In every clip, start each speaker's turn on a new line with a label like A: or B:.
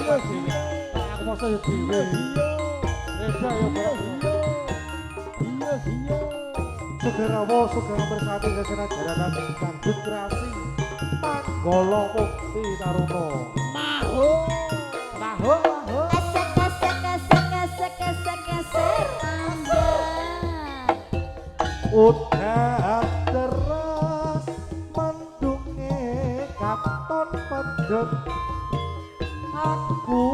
A: Iya dhewe. Aku masa ya dhewe. Beda ya, Pak.
B: Iya iya.
A: Sugerawa Sugera Bersatu Sesena Jaranan Dangdut Kreasi Manggala Mukti Taruna.
B: Maho.
A: Maho maho.
C: Esek esek esek esek esek esek tambah.
A: Udan deras mendunge katon pedhet. Aku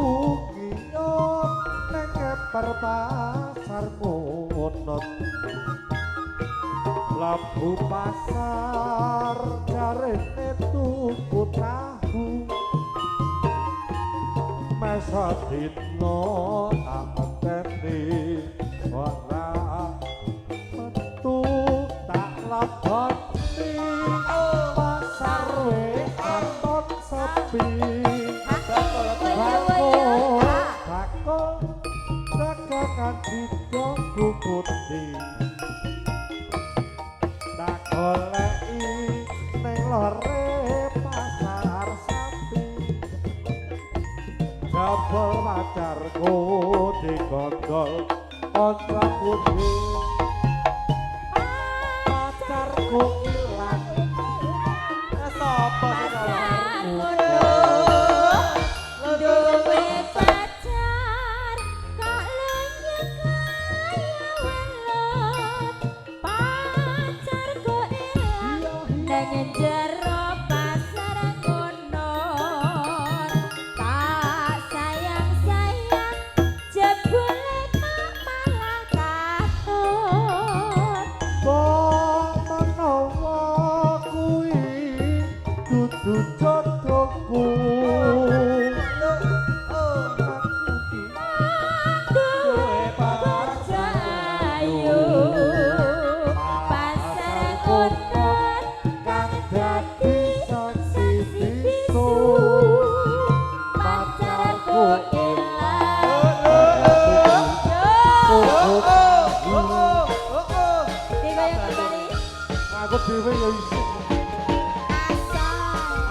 A: ngiyop nang keper pasar Ngunut. Mlebu pasar jarene tuku tahu. Mesa dina tak enteni ora metu tak leboni pasar wis katon sepi. Bakul bakul dagangan dido putih tak goleki ning lore pasar sapi. Jebul pacarku digondol kancaku dhewe. Pacarku ilang.
B: Sapa sing
C: Pasar duwe pacar kok lunyu kaya welut. Pacarku ilang nang jero pasar Ngunut. Tak sayang-sayang jebule kok malah katut.
A: Mbok menawa kuwi dudu jodohku.
C: Duwe pacar ayu pasar Ngunut
A: kang dadi saksi bisu.
C: Pacarku ilang. Yo, digoyang kembali.
A: Aku dhewe ya isih.
C: Asal.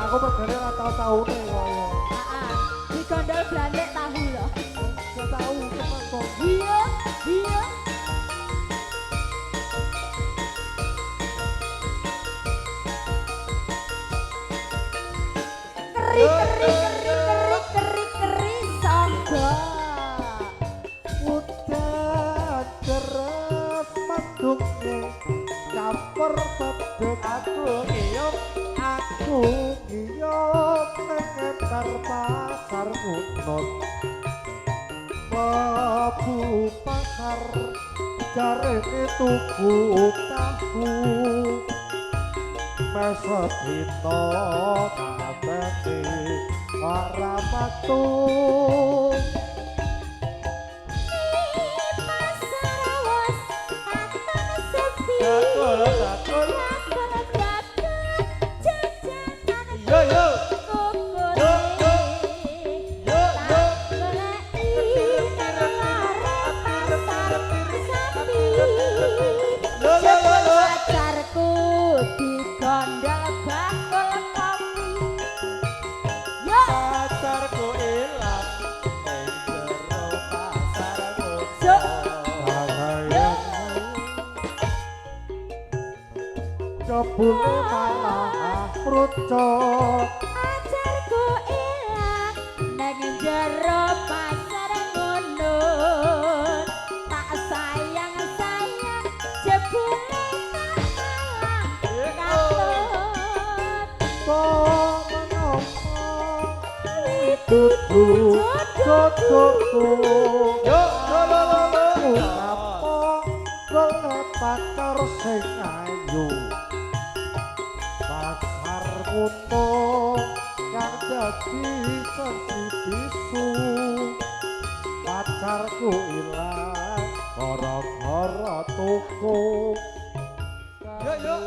A: Aku mergane ora tau-taune kaya.
C: Heeh. Digondol blandek tahu loh.
A: Gak tau tenan kok.
C: Iya, iya. Keri keri keri keri keri keri sangga.
A: Udan deras mendunge campur pedhet.
B: Aku ngiyop.
A: Aku ngiyop nang emper pasar Ngunut. Mlebu pasar jarene tuku tahu. Mesa dina tak enteni ora metu.
C: Pasar wis katon sepi.
B: Bakul bakul.
C: Bakul bakul jajanan
B: Yo yo.
C: kukute.
B: Yo yo. Yo yo.
C: Tak goleki nang lore pasar sapi.
B: Lo lo lo lo.
C: Pacarku digondol bakul kopi. Yo,
B: Pacarku ilang ning jero pasar
C: Sok.
B: Ngunut.
A: Jebule malah mrucut.
C: Pacarku ilang nang jero pasar Ngunut. Tak sayang-sayang jebule kok malah katut.
A: Mbok menawa kuwi dudu jodohku.
B: Yo lo lo lo lo.
A: Apa golek pacar sing ayu. Pasar Ngunut kang dadi saksi bisu. Pacarku ilang gara-gara tuku.
B: Yo yo.